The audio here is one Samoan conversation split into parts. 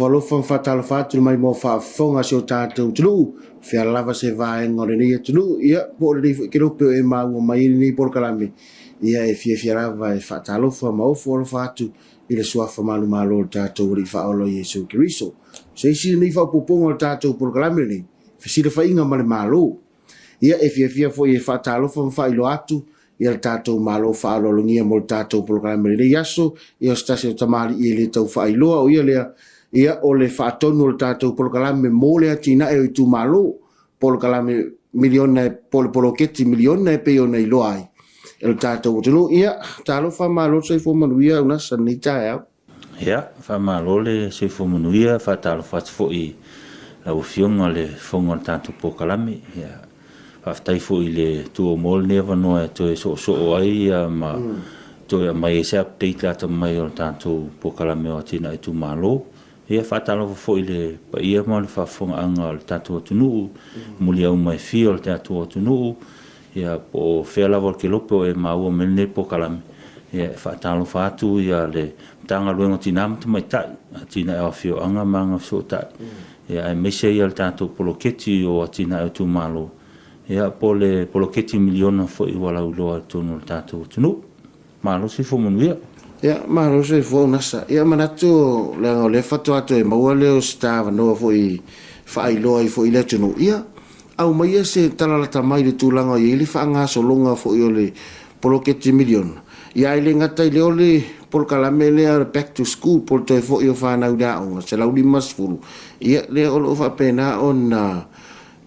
Alofa ma faatalofa atu le maimoa faafofoga a si o tatou atunuu, fea lava se vaega o lenei atunuu, ia po o lenei foi kelope o e maua mai ai lenei polokalame, ia e fiafia lava e faatalofa ma ofo alofa atu i le suafa manumalo o le tatou Alii Faaola Iesu Keriso. O se isi lenei faaopoopoga o le tatou polokalame lenei, fesilafaiga ma le Malo. Ia, e fiafia foi e faatalofa ma faailoa atu ia le tatou Malo faaaloalogia mo le tatou polokalame i lenei aso. Ia, o se tasi o tamalii e le tau faailoa, o ia lea, ia, o le faatonu o le tatou polokalame mo le atinae o itumalo, polokalame miliona e, po o le poloketi miliona e pei ona iloa ai e le tatou atunuu. Ia, talofa, malo le soifua manuia, Unasa, i lenei taeao. Ia, faamalo le soifua manuia, faatalofa atu foi i lau Afioga le Fofoga o le tatou polokalame. Ia, faafetai foi i le tuua mo lenei avanoa e toe soosoo ai ia ma toe aumai ai se update lata mai o le tatou polokalame o Atinae Itumalo. Ia, faatalofa foi i le paia ma le faafofogaaga o le tatou atunuu, muliauma e fia o le tatou atunuu, Ia, po o fea lava o le kelope o e maua mai lenei polokalame, ia e faatalofa atu ia le Matagaluega o Tina ma Tamaitai, Atinae o Afioaga ma Agafesootai, ia aemaise ia le tatou poloketi o Atinae o Itumalo, ia po o le poloketi miliona foi ua lauiloa i totonu o le tatou atunuu. Malo soifua manuia. Ia, malo soifua Unasa. Ia, manatu, leaga o lea faatoa toe maua lea o se ta avanoa foi e faailoa ai foi i le atunuu. Ia, aumaia se tala lata mai i le tulaga o i ai le faagasologa foi o le poloketi miliona. Ia, ae le gata i lea o le polokalame lea o le Back to School po o le toe foi o fanau i le aoga, 150. Ia, lea o lo o faapena ona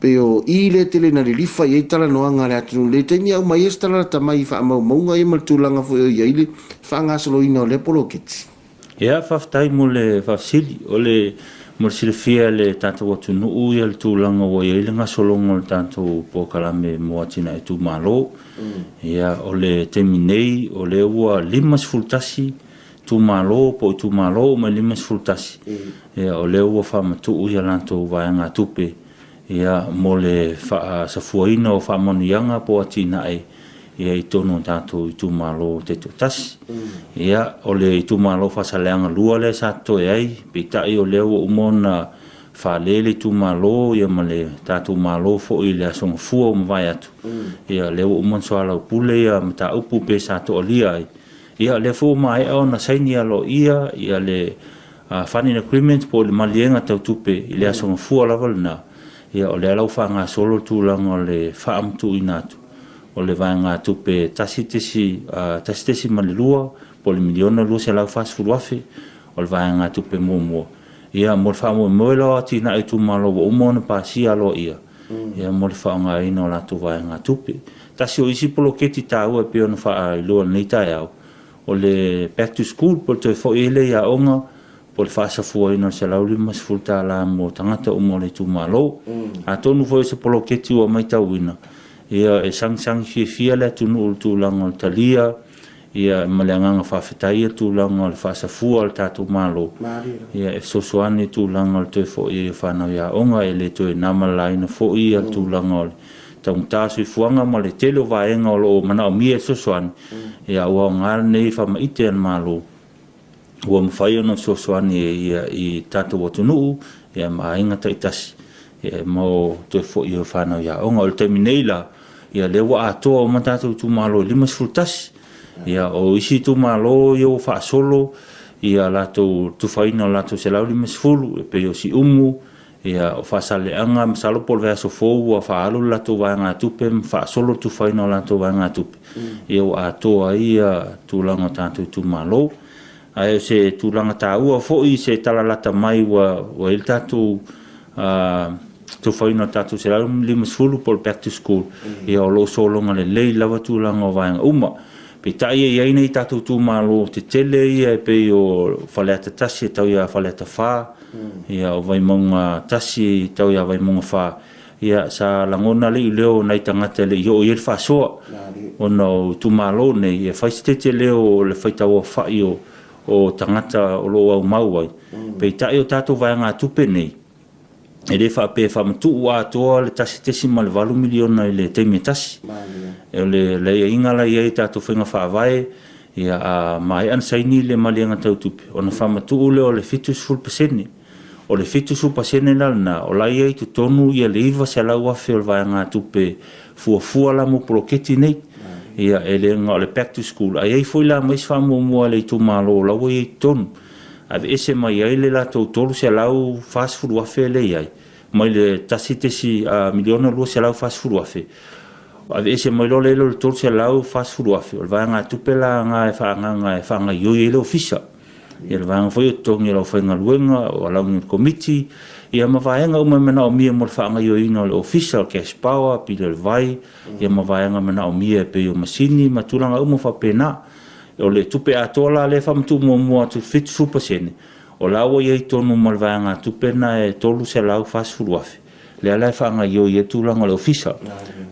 Pei o i lea tele na lilifa i ai talanoaga a le atunuu i lenei taimi, aumai ai se tala lata mai i faamaumauga ia ma le tulaga foi o i ai le faagasoloina o lea poloketi. Ia, faafetai mo le faafesili. O le mo le silafia e le tatou atunuu ia le tulaga ua i ai le gasologa o le tatou polokalame mo atinae itumalo. Ia, o le taimi nei, o lea ua 51 itumalo po o itumalo uma e 51, ia, o lea ua faamatuu ia latou vaegatupe ia, mo le faasafuaina o faamanuiaga po o atinae ia, i totonu o tatou itumalo taitoatasi. Ia, o le itumalo Faasaleleaga 2 lea sa totoe ai, peitai o lea ua uma ona fale le itumalo ia, ma le tatou Malo foi i le Aso Gafua ua mavae atu. Ia, lea ua uma ona soalaupule ia mataupu pe sa toalia ai. Ia, o lea foi ua maea ona saini aloaia ia le funding agreement po o le maliega tau tupe i le Aso Gafua lava lena. Ia, o lea la ua faagasolo le tulaga o le faamatuuina atu o le vaegatupe 1.1.2 po o le $1,240,000 o le vaegatupe muamua. Ia, mo le faamoemoe la o atinae o itumalo ua uma ona pasia aloaia, ia, mo le faaaogaina o latou vaegatupe. Tasi o isi poloketi taua e pei ona faailoa i lenei taeao, o le Back to School po o le toe foi ai lea i aoga, po o le faasafuaina o le $150 mo tagata uma o le itumalo. Atonu foi o se poloketi ua matauina, ia, e sagisagi fiafia le atunuu i le tulaga o le talia, ia, ma le agaga faafetai i le tulaga o le faasafua a le tatou Malo, ia, e fesoasoani i le tulaga o le toe foi ai o fanau i aoga, e le toe na ma le laina foi le tulaga o le taugata soifuaga ma le tele o vaega o lo o manaomia e fesoasoani, ia, ua aoga lenei faamaite a le Malo ua mafai ona fesoasoani ia, i tatou atunuu ia, ma aiga taitasi ia, mo toe foi o fanau i aoga. O le taimi nei la, ia, lea ua atoa uma tatou itumalo e 51. Ia, o isi itumalo ia ua faasolo ia latou tufaina o latou 150, e pei o Siumu, ia, o Faasaleleaga, masalo po o le vaiaso fou ua faaalu le latou vaegatupe ma faasolo le tufaina o latou vaegatupe, ia ua atoa ai ia tulaga o tatou itumalo. Ae o se tulaga taua foi se tala lata mai ua i ai le tatou tufaina o le tatou 150 po o le back to school, ia o lo o sologa lelei lava tulaga o vaega uma. Peitai e i ai nai tatou itumalo tetele ia e pei o Faleata 1 e tau ia Faleata 4, ia o Vaimauga 1 e tau ia Vaimauga 4, ia sa lagona le iuleo o nai tagata e le i oo i ai le faasoa ona o itumalo nei, e fai se tetele o le faitauaofai o tagata o lo o aumau ai. Peitai o tatou vaegatupe nei, e le faapea e faamatuu atoa le $1.8 miliona i le taimi e tasi. O le aiaiga la e i ai i tatou faiga faavae, ia a maea ona saini le maliega tau tupe, ona faamatuu lea o le 70%. O le 70% la lena, o la e i ai i totonu le $900,000 o le vaegatupe fuafua la mo poloketi nei. Ia, e le na o le back to school, ae i ai foi la ma isi faamuamua a le itumalo o la ua i ai i totonu. Aveese mai ai le latou $340,000 lea e i ai, mai le $1,240,000, aveese mai loa lea o le $340,000, o le vaegatupe la lena e faaagaaga e faagaoioi ai le ofisa. Ia le vaega foi o totogi o le aufaigaluega, o alauni o le komiti, ia ma vaega uma e manaomia mo le faagaoioiga o le ofisa, o le cash power, pili o le vai, ia ma vaega manaomia e pei o masini ma tulaga uma faapena. O le tupe atoa la lea e faamatuu muamua atu i le 70%, o la ua i ai tonu ma le vaegatupe lena e $340,000, lea la e faagaoioi ai le tulaga o le ofisa.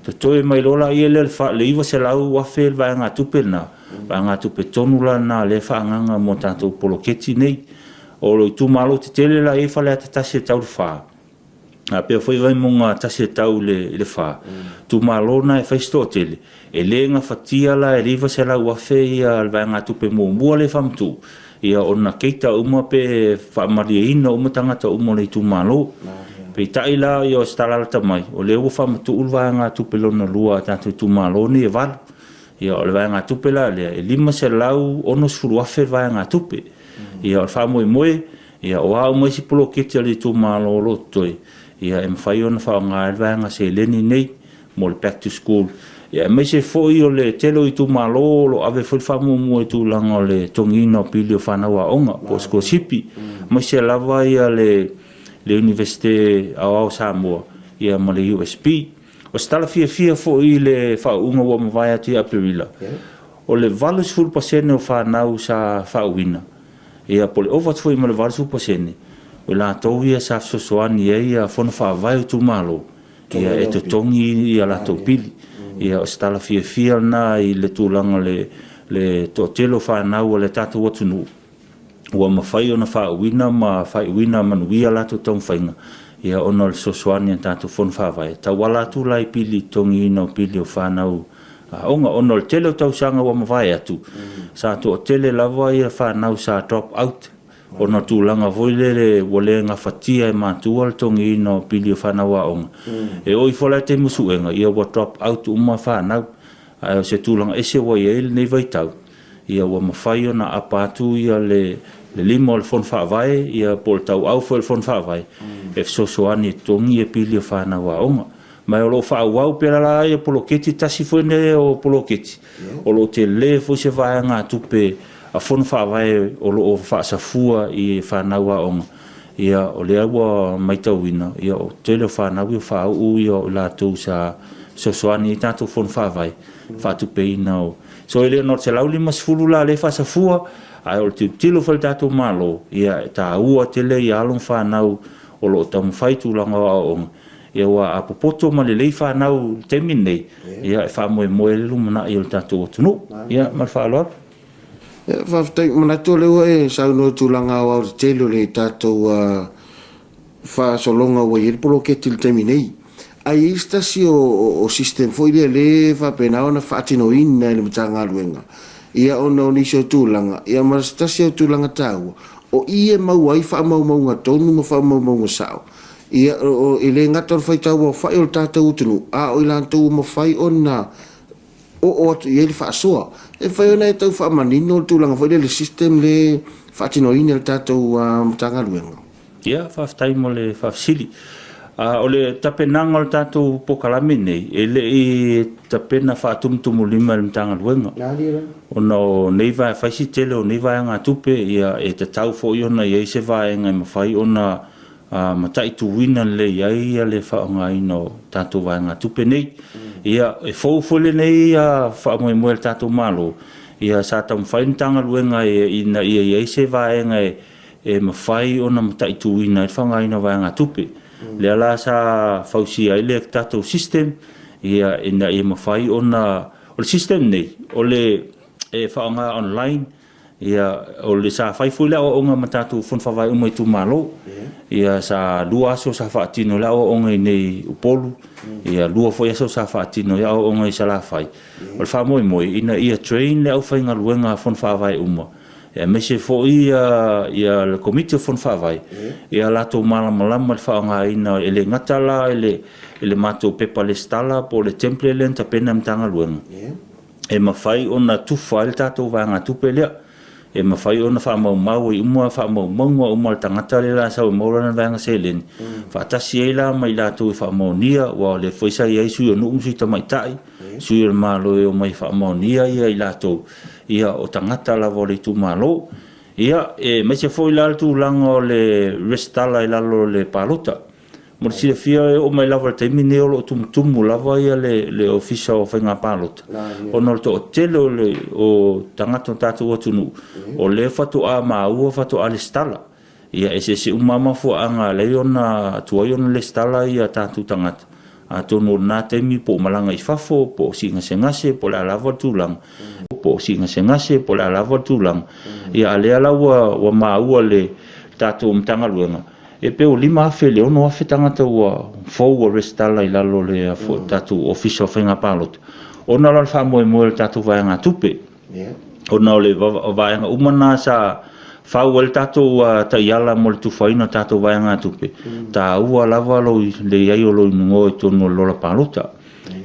Totoe mai loa lea le $900,000 le vaegatupe lena, vaegatupe tonu la lena lea e faaagaaga mo tatou poloketi nei. O le itumalo tetele la e i ai Faleata 1 e tau i le 4, faapea foi Vaimauga 1 e tau i le 4, itumalo na e fai si toatele, e le gafatia la e le $900,000 le vaegatupe muamua lea e faamatuu, ia ona cater uma pe faamalieina uma tagata uma o le itumalo. Peitai la o se tala lata mai, o lea ua faamatuu le vaegatupe lona lua a tatou itumalo nei e 8. Ia o le vaegatupe la lea, e $560,000 le vaegatupe. Ia o le faamoemoe, ia o a uma isi poloketi a le itumalo o lo o totoe, ia e mafai ona faaaoga ai le vaega seleni nei mo le back to school. Ia aemaise foi o le tele o itumalo o lo o ave foi le faamuamua i tulaga o le totogiina o pili o fanau aoga po o sikolasipi, aemaise lava ia le Iunivesite Aoao o Samoa ia ma le USP. O se tala fiafia foi i le faauuga ua mavae atu ia Aperila, o le 80% o fanau sa faauuina, ia po o le ova atu foi ma le 80%, o i latou ia sa fesoasoani ai ia fono faavae o itumalo ia e totogi ia latou pili. Ia o se tala fiafia lena i le tulaga o le toatele o fanau a le tatou atunuu ua mafai ona faauuina ma faaiuina manuia latou taumafaiga ia ona o le fesoasoani a tatou fono faavae e tauala atu la i pili totogiina o pili o fanau aoga. Ona o le tele o tausaga ua mavae atu, sa toatele lava ia fanau sa drop out ona o tulaga foi lele ua le gafatia e matua le totogiina o pili o fanau aoga. E oo ifo la i le taimi o suega, ia ua drop out uma fanau. Ae o se tulaga ese ua i ai lenei vaitau, ia ua mafai ona apa atu ia le lima o le Fono Faavae ia po o le tauau foi o le Fono Faavae e fesoasoani e totogi ia pili o fanau aoga. Ma o lo o faaauau pea la ia poloketi, tasi foi lenei o poloketi o lo o tele foi se vaegatupe a Fono Faavae o lo o faasafua i fanau aoga. Ia o lea ua matauina ia o tele o fanau ia faauu ia o i latou sa fesoasoani i tatou Fono Faavae faatupeina o. So e le na o le 150 la lea e faasafua, ae o le tilotilo foi a le tatou Malo, ia e taua tele ia alo ma fanau o lo o taumafai tulaga o aoaoga, ia aua a popoto ma lelei fanau i le taimi lenei, ia e faamoemoe ai le lumanai o le tatou atunuu. Ia ma le faaaloalo. Ia, faafetai. Manatu o lea ua e saunoa i tulaga aoaotetele o le tatou faasologa ua i ai le poloketi i le taimi nei. Ae i ai se tasi o system foi lea lea e faapena ona faatinoina e le Matagaluega, ia ona o nisi o tulaga, ia ma se tasi o tulaga taua, o i e maua ai faamaumauga tonu ma faamaumauga sao. Ia, e le gata o le faitau aofai o le tatou atunuu, a o i latou ua mafai ona oo atu i ai le faasoa. E mafai ona e tau faamanino le tulaga foi lea i le system lea e faatinoina e le tatou Matagaluega? Ia, faafetai mo le faafesili. O le tapenaga o le tatou polokalame lenei, e le i tapena faatumutumulima e le Matagaluega. Ona o nei vaega, fai si tele o nei vaegatupe, ia e tatau foi ona i ai se vaega e mafai ona mataituina lelei ai le faaaogaina o tatou vaegatupe nei. Ia, e fou foi lenei faamoemoe a le tatou Malo, ia sa taumafai le Matagaluega ina ia i ai se vaega e mafai ona mataituina ai le faaaogaina o vaegatupe. Lea la sa fausia ai le tatou system, ia, ina ia mafai ona... O le system nei, o le e faaaoga online. Ia, o le sa fai foi le aoaoga ma tatou fono faavae uma i itumalo. Ia, sa 2 aso sa faatino le aoaoga i nei Upolu, ia 2 foi aso sa faatino ai aoaoga i Salafai. O le faamoemoe ina ia train le aufaigaluega a fono faavae uma Aemaise foi ia le Komiti o Fono Faavae, ia latou malamalama i le faaaogaina, e le gata la i le matou pepa lesitala po o le template lea na tapena e le Matagaluega, e mafai ona tufa ai le tatou vaegatupe lea, e mafai ona faamaumau ai uma faamaumauga uma a le tagata lea o le a sau e maua lana vaega seleni, faatasi ai la ma i latou e faamaonia, aua o lea foi sa i ai sui o nuu ma sui tamaitai, sui o le Malo e omai e faamaonia ia i latou, ia o tagata lava o le itumalo. Ia, aemaise foi la le tulaga o le resitala i lalo o le palota. Mo le silafia e oo mai lava i le taimi lenei o lo o tumutumu lava le Ofisa o Faiga Palota, ona o le toatele o tagata o le tatou atunuu o lea faatoa maua faatoa resitala. Ia e eseese uma lava mafuaaga e ala ai ona tuai ona resitala tatou tagata, atonu o lena taimi po o malaga i fafo, po o sii gasegase, po o le a lava le tulaga, po o sii gasegase, po o le a lava le tulaga. Ia a o lea la ua maua e le tatou Matagaluega, e pei ua 5,000 i le 6,000 tagata ua fou ua resitala i lalo o le tatou Ofisa o Faiga Palota, ona la o le faamoemoe o le tatou vaegatupe. Ona o le vaega uma lena sa fau ai le tatou taiala mo le tufaina o le tatou vaegatupe, taua lava le i ai o lou igoa i totonu o le lola palota.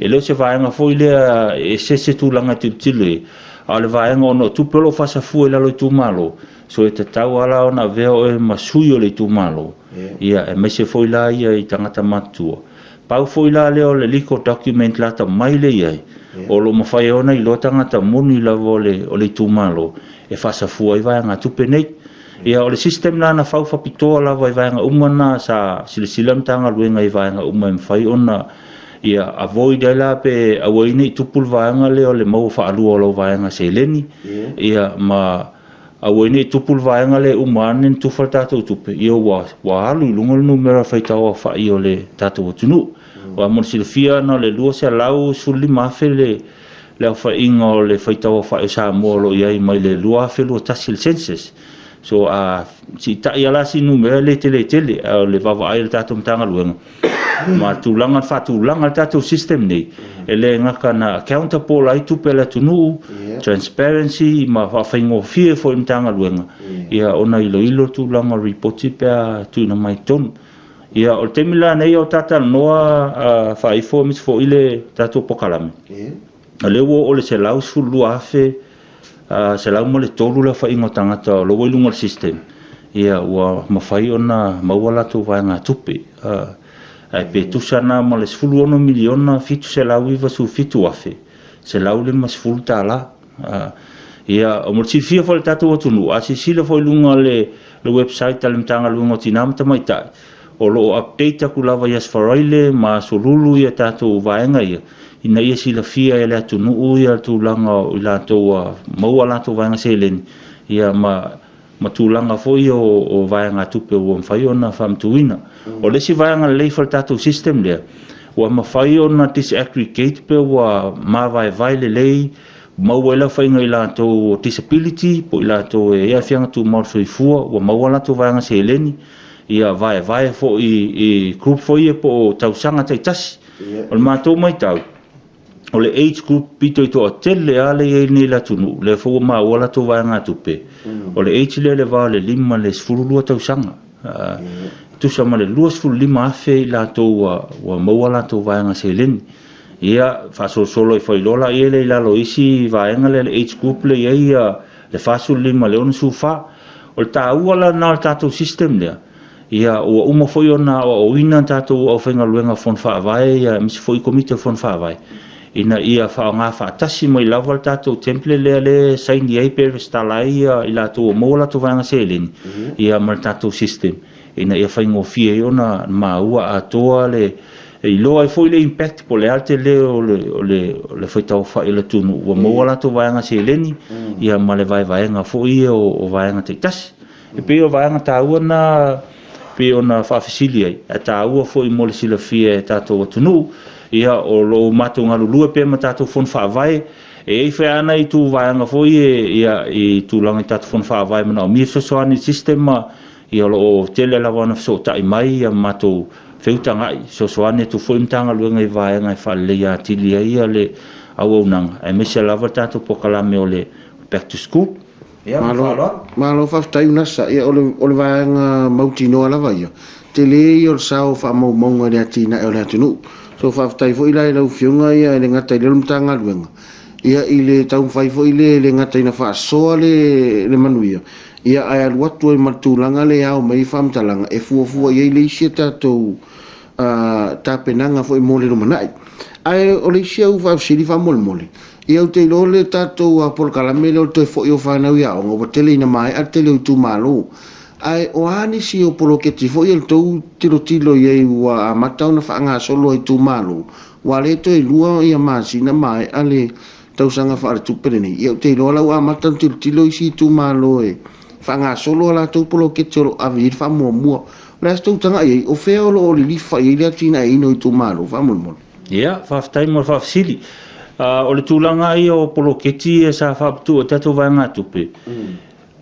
E le o se vaega foi lea e ese se tulaga e tilotilo i ai, a o le vaega ona o tupe o lo o faasafua i lalo o itumalo, so e tatau lava la ona avea oe ma sui o le itumalo, ia aemaise foi la ia i tagata matutua. Pau foi la lea o le legal document lata mai lea i ai, o lo o mafai ai ona iloa tagata moni lava o le itumalo e faasafua ai vaegatupe nei. Ia o le system la na fau faapitoa lava i vaega uma na sa silasila le Matagaluega i vaega uma e mafai ona ia avoid ai la pe aua ai ne i tupu le vaega lea o le maua faalua o lau vaega seleni, ia ma aua ai ne i tupu le vaega lea e uma ane ona tufa le tatou tupe, ia ua alu i luga le numera faitauaofai o le tatou atunuu. Aua mo le silafia na o le 215,000 le aofaiga o le faitauaofai o Samoa o lo o i ai mai le 2021 i le census. So a siitai lava la si numera e le tele tele, a o le vaavaai a le tatou Matagaluega ma le tulaga faatulaga le tatou system nei, e le gata na accountable ai tupe a le atunuu, transparency ma faafaigofie foi i le Matagaluega ia ona iloilo tulaga o lipoti pe a tuuina mai totonu. Ia o le taimi la nei o talatalanoa faaifo aemaise foi le tatou polokalame, o lea ua oo i le 112,103 le aofaiga o tagata o lo o ua i luga o le system, ia ua mafai ona maua latou vaegatupe, ae pe tusa na ma le $16,797,150. Ia, mo le silafia foi e le tatou atunuu, a silasila foi i luga o le website a le Matagaluega o Tina ma Tamaitai, o lo o update atu lava i Aso Faraile ma Aso Lulu ia tatou vaega ia, ina ia silafia e le atunuu ia tulaga o i latou ua maua latou vaega seleni, ia ma tulaga foi o vaegatupe ua mafai ona faamatuuina. O le isi vaega lelei foi o le tatou system lea, ua mafai ona disaggregate pe ua mavaevae lelei, maua ai le aofaiga i latou o disability po o i latou e i ai aafiaga tumau o le soifua, ua maua latou vaega seleni, ia vaevae foi i group foi ia po o tausaga taitasi. O le matou matau, o le age group pito i toatele lava lea e i ai nei i le atunuu, lea foi ua maua latou vaegatupe, o le age lea le va o le 5 i le 12 tausaga. Tusa ma le 25,000 i latou ua maua latou vaega seleni. Ia, faasolosolo ai foi loa laia lea i lalo o isi vaega lea, le age group lea e i ai le 45 i le 64. O le taua la lena o le tatou system lea, ia ua uma foi ona aoaoina tatou aufaigaluega fono faavae, ia aemaise foi Komiti o Fono Faavae, ina ia faaaoga faatasi mai lava le tatou template lea le saini ai pe resitala ai i latou ua maua latou vaega seleni, ia ma le tatou system, ina ia faigofie ai ona maua atoa le iloa ai foi le impact po o le a le tele o le faitauaofai o le atunuu ua maua latou vaega seleni, ia ma le vaevaega foi ia o vaega taitasi. E pei o vaega taua na pei ona faafesili ai, ae taua foi mo le silafia e tatou atunuu, ia o lo o matou galulue pea ma tatou fono faavae, e i ai foi lava nai itu vaega foi ia i tulaga i tatou fono faavae manaomia fesoasoani i le system, ia o lo o tele lava ona fesootai mai ia matou feutagai, fesoasoani atu foi Matagaluega i vaega e faaleleia atili ai le auaunaga, aemaise lava le tatou polokalame o le Back to School. Ia, ma le faaaloalo. Malo faafetai Unasa. Ia, o le, o le vaega mautinoa lava ia, tele ia o le sao o faamaumauga i le atinae o le atunuu. So faafetai foi la i lau Afioga ia e le gata i lea o le Matagaluega, ia i le taumafai foi lea e le gata ina faasoa le, le manuia, ia ae alu atu ai ma le tulaga lea e ao mai ai faamatalaga e fuafua i ai le isi a tatou tapenaga foi mo le lumanai. Ae o le isi au faafesili faamolemole, ia ou te iloa le tatou polokalame lea o le toe foi o fanau i aoga, ua tele ina maea le tele o itumalo. Ae o a nisi o poloketi foi a le tou tilotilo i ai ua amata ona faagasolo a itumalo, ua le toe 2 ia masina maea le tausaga faaletupe lenei. Ia ou te iloa la ua amata ona tilotilo isi itumalo e faagasolo a latou poloketi o lo o ave i ai le faamuamua. O le a se tou taga i ai, o fea o lo o lilifa i ai le atinaeina o itumalo faamolemole? Ia, faafetai mo le faafesili. O le tulaga ia o poloketi ia sa faapitoa i tatou vaegatupe,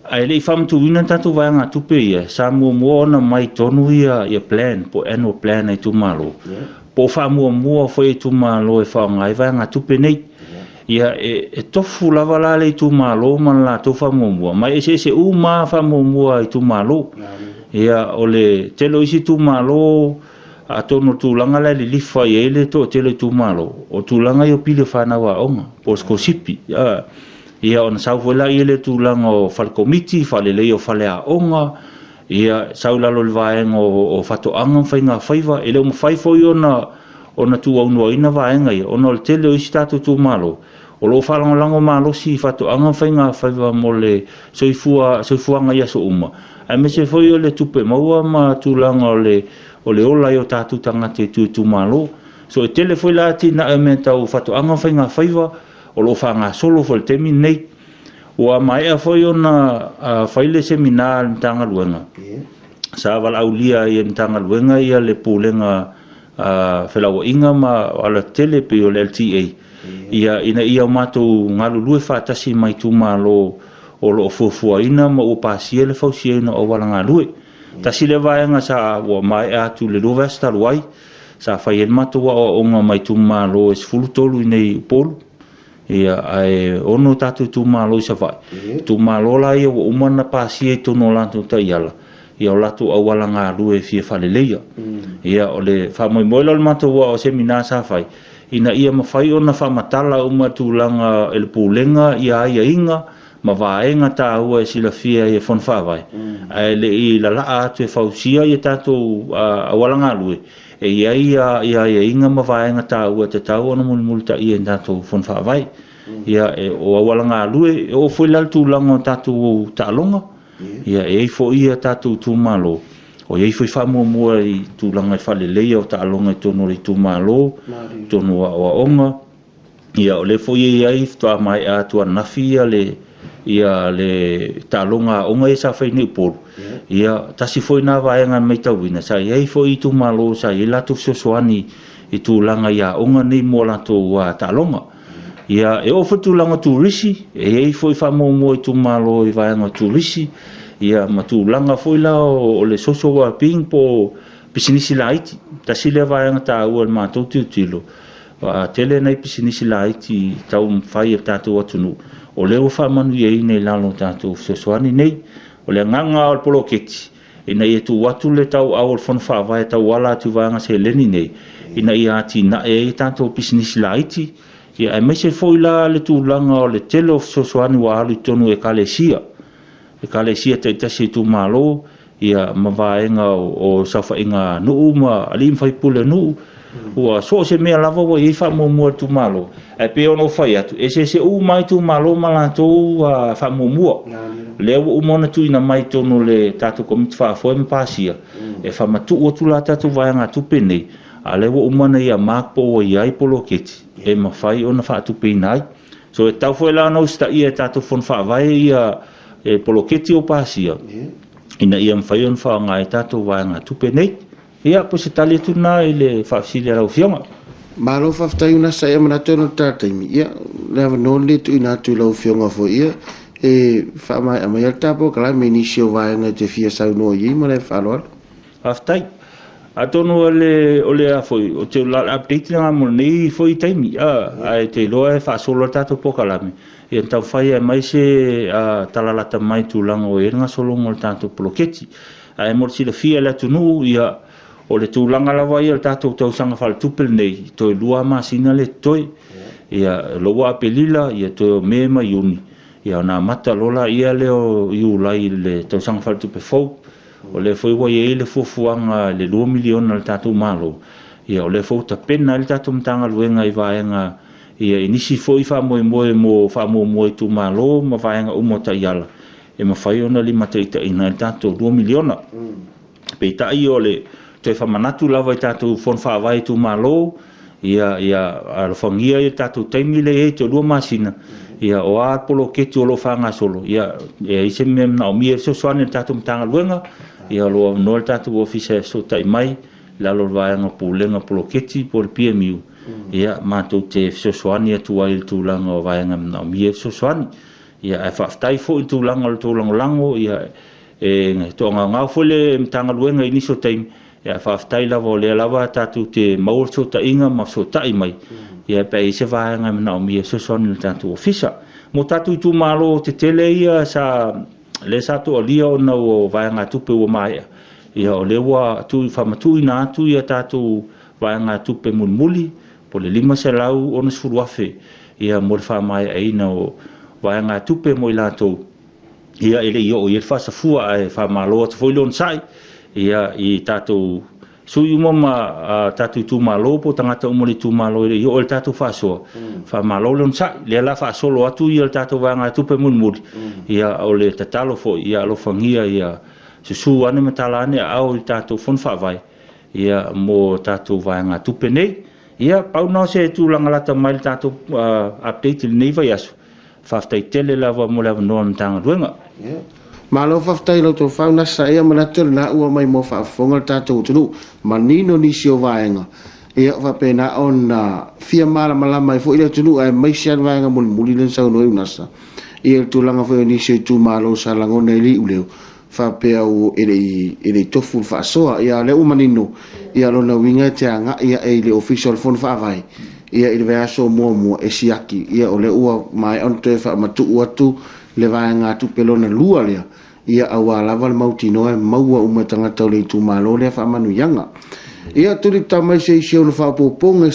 ae le i faamatuuina tatou vaegatupe ia, sa muamua ona mai tonu ia plan po o annual plan a itumalo, po o faamuamua foi e itumalo e faaaoga ai vaegatupe nei. Ia, e tofu lava la le itumalo ma le latou faamuamua, ma e eseese uma lava faamuamua a itumalo. Ia, o le tele o isi itumalo, atonu o le tulaga la e lilifa i ai le toatele o itumalo, o tulaga ia o pili o fanau aoga, po o sikolasipi. Ia, ona sau foi laia le tulaga o fale komiti, faaleleia o fale aoga, ia, sau i lalo o le vaega o faatoaga ma faigafaiva. E le o mafai foi ona tuuaunoaina vaega ia, ona o le tele o isi tatou itumalo o lo o faalagolago malosi i faatoaga ma faigafaiva mo le soifuaga i aso uma, aemaise foi o le tupe maua ma tulaga o le ola ai o tatou tagata i tua i itumalo. So e tele foi la atinae o mea tau faatoaga ma faigafaiva o lo o faagasolo foi i le taimi lenei. Ua maea foi ona fai le semina a le Matagaluega, sa valaaulia ai e le Matagaluega ia le Pulega Felauaiga ma Alatetele pei o le LTA, ia, ina ia o matou galulue faatasi ma itumalo o lo o fuafuaina ma ua pasia le fausiaina o auala galue. Tasi lea vaega sa ua maea atu i le 2 vaiaso talu ai, sa fai ai le matou aoaoga ma itumalo e 13 i nei Upolu, ia, ae 6 tatou itumalo i Savaii. Itumalo la ia ua uma ona pasia i totonu o latou taiala ia o latou auala galue e fia faaleleia. Ia, o le faamoemoe la o le matou ao semina sa fai, ina ia mafai ona faamatala uma tulaga e le Pulega ia aiaiga ma vaega taua e silafia ai e Fono Faavae, ae le i lalaa atu e fausia ia tatou auala galue, e i ai ia aiaiga ma vaega taua e tatau ona mulimulitaia i tatou Fono Faavae. Ia, o auala galue, e oo foi la le tulaga o tatou taaloga, ia, e i ai foi ia tatou itumalo, o i ai foi faamuamua i tulaga i faaleleia o taaloga i totonu o le itumalo, totonu o aoaoga. Ia, o lea foi e i ai faatoa maea atu ananafi ia le taaloga aoga ia sa fai nei i Upolu. Ia, tasi foi na vaega na matauina, sa i ai foi itumalo sa i ai latou fesoasoani i tulaga i aoga nei mo latou taaloga. Ia, e oo foi tulaga o turisi, e i ai foi faamuamua itumalo i vaega o turisi, ia, ma tulaga foi la o le social well-being po o pisinisi laiti. Tasi lea vaega taua i le matou tilotilo, tele nai pisinisi laiti taumafai e le tatou atunuu, o lea ua faamanuiaina i lalo o tatou fesoasoani nei. O le agaga o le poloketi, ina ia tuu atu le tauau o le Fono Faavae tauala atu i vaega seleni nei, ina ia atinae ai tatou pisinisi laiti, ia, aemaise foi la le tulaga o le tele o fesoasoani ua alu i totonu o ekalesia taitasi o itumalo, ia, ma vaega o saofaiga nuu ma alii ma faipule o nuu. Ua so o se mea lava ua i ai faamuamua i le itumalo, ae pei ona ou fai atu, e eseese uma lava itumalo ma latou faamuamua. Lea ua uma ona tuuina mai i totonu o le tatou komiti faafoe ma pasia, e faamatuu atu la tatou vaegatupe nei, a lea ua uma ona ia mark po ua i ai poloketi e mafai ona faatupeina ai. So e tatau foi la ona usitaia e tatou Fono Faavae ia poloketi o pasia, ina ia mafai ona faaaoga ai tatou vaegatupe nei. Ia, po o se tali atu lena i le faafesili a lau Afioga. Malo faafetai Unasa, ia manatu ona o le ta taimi, ia, le avanoa lenei e tuuina atu i lau Afioga foi, ia, e faamaea mai ai le ta polokalame i nisi o vaega e te fia saunoa i ai ma le faaaloalo. Faafetai. Atonu o le o le a foi o te la update lena mo lenei foi taimi ae te iloa e faasolo le tatou polokalame ia taumafai e aumai se tala lata mai tulaga o i ai le gasologa o le tatou poloketi. Ae mo le silafia e le atunuu, ia o le tulaga lava ia o le tatou tausaga faaletupe lenei, toe 2 masina le totoe. Ia o lea ua Aperila, ia toe o Me ma Iuni, ia ona amata loa lea lea o Iulai i le tausaga faaletupe fou. O lea foi ua i ai le fuafuaga i le $2 miliona a le tatou Malo, ia o lea foi ua tapena ai le tatou Matagaluega i vaega ia i nisi foi faamoemoe mo faamuamua itumalo ma vaega uma o taiala e mafai ona limataitaiina ai le tatou $2 miliona. Peitai o le toe faamanatu lava i tatou fono faavae itumalo, ia alofagia le tatou taimi lea e i ai toe 2 masina, ia o a poloketi o lo o faagasolo, ia e i ai se mea manaomia e fesoasoani i le tatou Matagaluega, ia o lo o avanoa le tatou ofisa e fesootai mai i lalo o le vaega pulega poloketi po o le PMU, ia matou te fesoasoani atu ai i le tulaga o vaega manaomia e fesoasoani. Ia ae faafetai foi i le tulaga o le tou lagolago, ia e toagaogao foi le Matagaluega i nisi o taimi, ia faafetai lava o lea lava tatou te maua le fesootaiga ma fesootai mai, ia pe i ai se vaega e manaomia e fesoasoani i le tatou ofisa. Mo tatou itumalo tetele ia sa lea sa toalia ona o vaegatupe ua maea, ia o lea ua faamatuuina atu ia tatou vaegatupe mulimuli po o le $560,000 ia mo le faamaeaina o vaegatupe mo i latou ia e le i oo i ai le faasafua. Ae faamalo atu foi le onosai ia i tatou sui uma ma tatou itumalo po o tagata uma o le itumalo e le i oo i le tatou faasoa. Faamalo le onosai, lea la faasolo atu ia le tatou vaegatupe mulimuli. Ia o le tatalo foi ia alofagia ia susu ane ma tala ane aao i le tatou fono faavae ia mo tatou vaegatupe nei. Ia pau na o se tulaga lata mai le tatou update i lenei vaiaso. Faafetai tele lava mo le avanoa o le Matagaluega. Malo faafetai i lau tofa Nasa, ia manatu lena ua mai mo faafofoga le tatou atunuu, manino nisi o vaega, ia faapena ona fia malamalama ai foi le atunuu, aemaise lava le vaega mulimuli lea na saunoa ai Nasa, ia le tulaga foi o nisi o itumalo sa lagona i le iuleo faapea e le i tofu le faasoa. Ia o lea ua manino, ia lona uiga e te agai ae i le ofisa o le fono faavae ia i le vaiaso muamua e siaki, ia o lea ua maea ona toe faamatuu atu le vaegatupe lona lua lea, ia aua lava le mautinoa e maua uma e tagata o le itumalo lea faamanuiaga. Ia tulita mai se isi ona faaopoopoga.